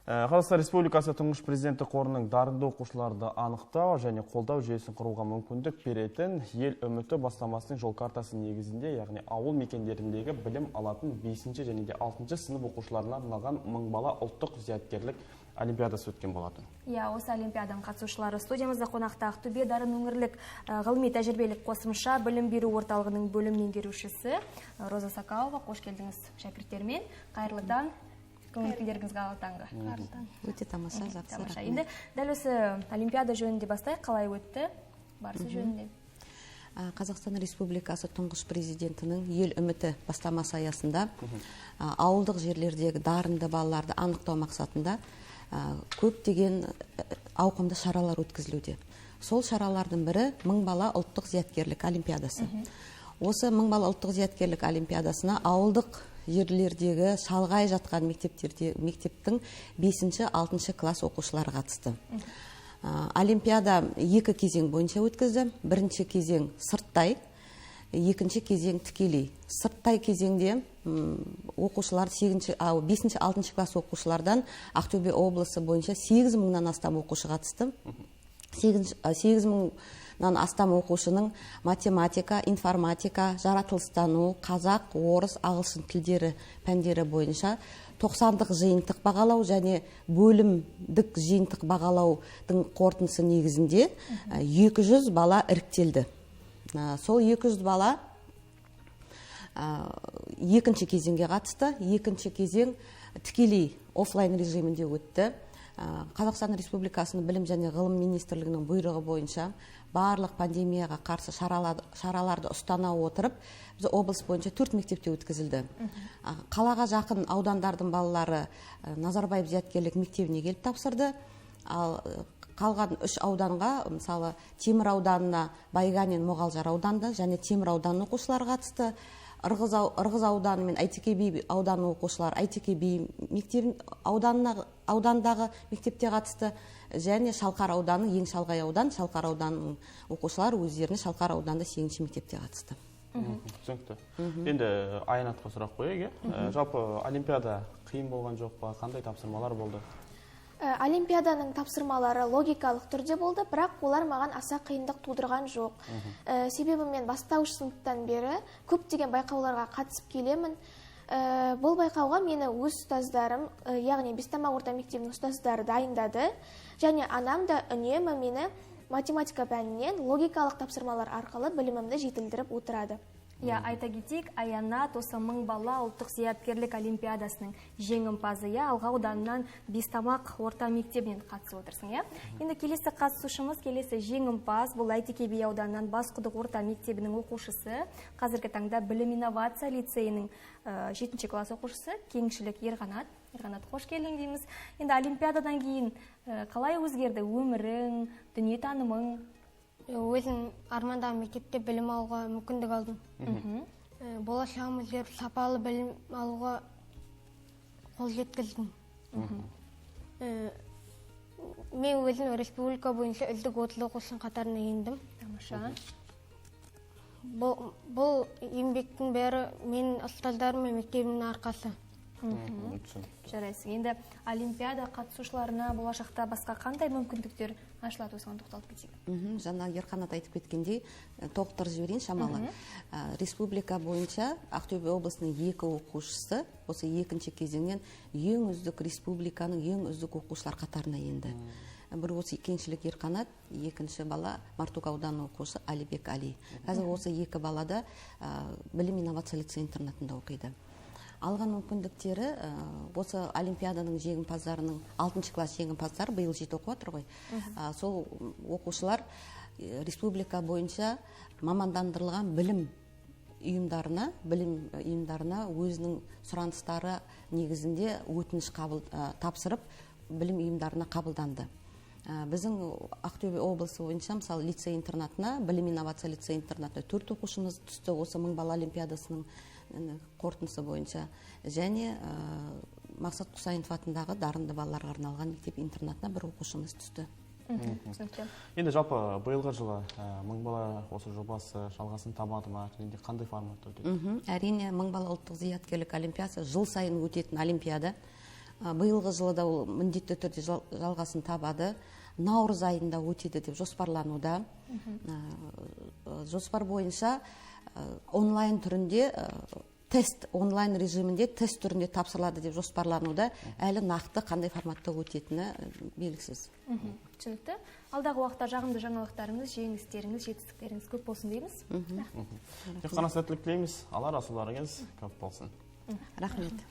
Қазақстан Республикасы Тұңғыш Президенті қорының дарынды оқушыларды анықтау және қолдау жүйесін құруға мүмкіндік беретін «Ел үміті» бастамасының жол картасы негізінде, яғни ауыл мекендеріндегі білім алатын 5 және де 6 сынып оқушыларына арналған «Мың бала» ұлттық зияткерлік олимпиадасы өткен болатын. Иә, осы олимпиаданың қатысушылары студиямызда қонақта. Ақтөбе «Дарын» өңірлік ғылыми тәжірибелік қосымша білім беру орталығының бөлім меңгерушісі Роза Сакауова. Қош келдіңіз шәкірттермен. Қайырлы таң! Көңіл күйлеріңіз қалай таңғы? Өте тамаша, жақсы. Тамаша. Рахмет. Енді дәл осы олимпиада жөнінде бастайық, қалай өтті, барысы жөнінде. Қазақстан Республикасы Тұңғыш Президентінің «Ел үміті» бастамасы аясында ауылдық жерлердегі дарынды балаларды анықтау мақсатында көптеген ауқымды шаралар өткізілуде. Сол шаралардың бірі — «Мың бала» ұлттық зияткерлік олимпиадасы. Осы «Мың бала» ұлттық зияткерлік олимпиадасына ауылдық жерлердегі шалғай жатқан мектептерде, мектептің 5-ші, 6 класс оқушылары қатысты. Олимпиада екі кезең бойынша өткізді. Бірінші кезең сырттай, екінші кезең тікелей. Сырттай кезеңде оқушылар 5-ші, 6 класс оқушылардан Ақтөбе облысы бойынша 8 мыңнан астам оқушы қатысты. 8 мыңнан астам оқушының математика, информатика, жаратылыстану, қазақ, орыс, ағылшын тілдері пәндері бойынша 90-дық жиынтық бағалау және бөлімдік жиынтық бағалаудың қорытындысы негізінде 200 бала іріктелді. Сол 200 бала екінші кезеңге қатысты. Екінші кезең тікелей офлайн режимінде өтті. Қазақстан Республикасының Білім және ғылым министрлігінің бұйрығы бойынша барлық пандемияға қарсы шараларды ұстана отырып, біз облыс бойынша төрт мектепте өткізілді. Қалаға жақын аудандардың балалары Назарбаев зияткерлік мектебіне келіп тапсырды. Ал қалған үш ауданға, мысалы, Темір ауданына Байғанин, Мұғалжар ауданында және Темір ауданының оқушылары қатысты. Ырғыз ауданы мен Әйтеке би ауданының оқушылары Әйтеке би мектебін, аудандағы мектепте қатысты және Шалқар ауданы, ең шалғай аудан, Шалқар ауданының оқушылары өздеріне Шалқар ауданында 8 мектепте қатысты. Түсінікті. Енді Аянатқа сұрақ қояйық, иә? Жалпы олимпиада қиын болған жоқ па? Қандай тапсырмалар болды? Олимпиаданың тапсырмалары логикалық түрде болды, бірақ олар маған аса қиындық тудырған жоқ. Себебі мен бастауыш сыныптан бері көптеген байқауларға қатысып келемін. Бұл байқауға мені өз ұстаздарым, яғни Бестамақ орта мектебінің ұстаздары дайындады. Және анам да үнемі мені математика пәнінен логикалық тапсырмалар арқылы білімімді жетілдіріп отырады. Иә, айта кетейік, Аянат осы «Мың бала» ұлттық зияткерлік олимпиадасының жеңімпазы, иә, Алға ауданынан Бестамақ орта мектебінен қатысып отырсың, иә. Енді келесі қатысушымыз, келесі жеңімпаз, бұл Әйтеке би ауданынан Басқұдық орта мектебінің оқушысы, қазіргі таңда Білім инновация лицейінің 7 класс оқушысы Кеңшілік Ерқанат. Ерқанат, қош келдің дейміз. Енді олимпиададан кейін қалай өзгерді өмірің, дүниетанымың? Өзім армандаған мектепте білім алуға мүмкіндік алдым. Болашағым өзгеріп, сапалы білім алуға қол жеткіздім. Мен өзім республика бойынша үздік 30 оқушының қатарына ендім. Тамаша. Бұл еңбектің бәрі менің ұстаздарым мен мектебімнің арқасы. Түсінікті. Жарайсың. Енді олимпиада қатысушыларына болашақта басқа қандай мүмкіндіктер ашылады, осыған тоқталып кетейік. Жаңа Ерқанат айтып кеткендей, толықтырып жіберейін шамалы. Республика бойынша Ақтөбе облысының екі оқушысы осы екінші кезеңнен ең үздік, республиканың ең үздік оқушылар қатарына енді. Бір осы Кеңшілік Ерқанат, екінші бала Мартук ауданының оқушысы Алибек Али. Қазір осы екі бала да Білім инновация лицей интернатында оқиды. Алған мүмкіндіктері, осы олимпиаданың жеңімпаздарының, 6 класс жеңімпаздары биыл жеті оқып жатыр ғой. Сол оқушылар республика бойынша мамандандырылған білім ұйымдарына өзінің сұраныстары негізінде өтініш тапсырып, білім ұйымдарына қабылданды. Біздің Ақтөбе облысы бойынша, мысалы, лицей интернатына, Білім инновация лицей интернатына төрт оқушымыз түсті осы «Мың бала» олимпиадасының қорытындысы бойынша. Және Мақсат Құсайынов атындағы дарынды балаларға арналған мектеп интернатына бір оқушымыз түсті. Түсінікті. Енді жалпы биылғы жылы «Мың бала» осы жобасы жалғасын табады ма және де қандай форматта өтеді? Әрине, «Мың бала» ұлттық зияткерлік олимпиадасы жыл сайын өтетін олимпиада. Биылғы жылы да ол міндетті түрде жалғасын табады. Наурыз айында өтеді деп жоспарлануда. Жоспар бойынша онлайн түрінде тест, онлайн режимінде тест түрінде тапсырылады деп жоспарлануда. Әлі нақты қандай форматта өтетіні белгісіз. Түсінікті. Алдағы уақытта жағымды жаңалықтарыңыз, жеңістеріңіз, жетістіктеріңіз көп болсын дейміз. Тек қана сәттілік тілейміз. Алар асуларыңыз көп болсын. Рахмет.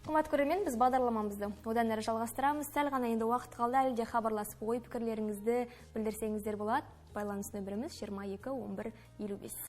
Қымбат көрермен, біз бағдарламамызды одан әрі жалғастырамыз. Сәл ғана енді уақыт қалды, әлі де хабарласып ой пікірлеріңізді білдірсеңіздер болады. Байланыс нөміріміз 22 11 55.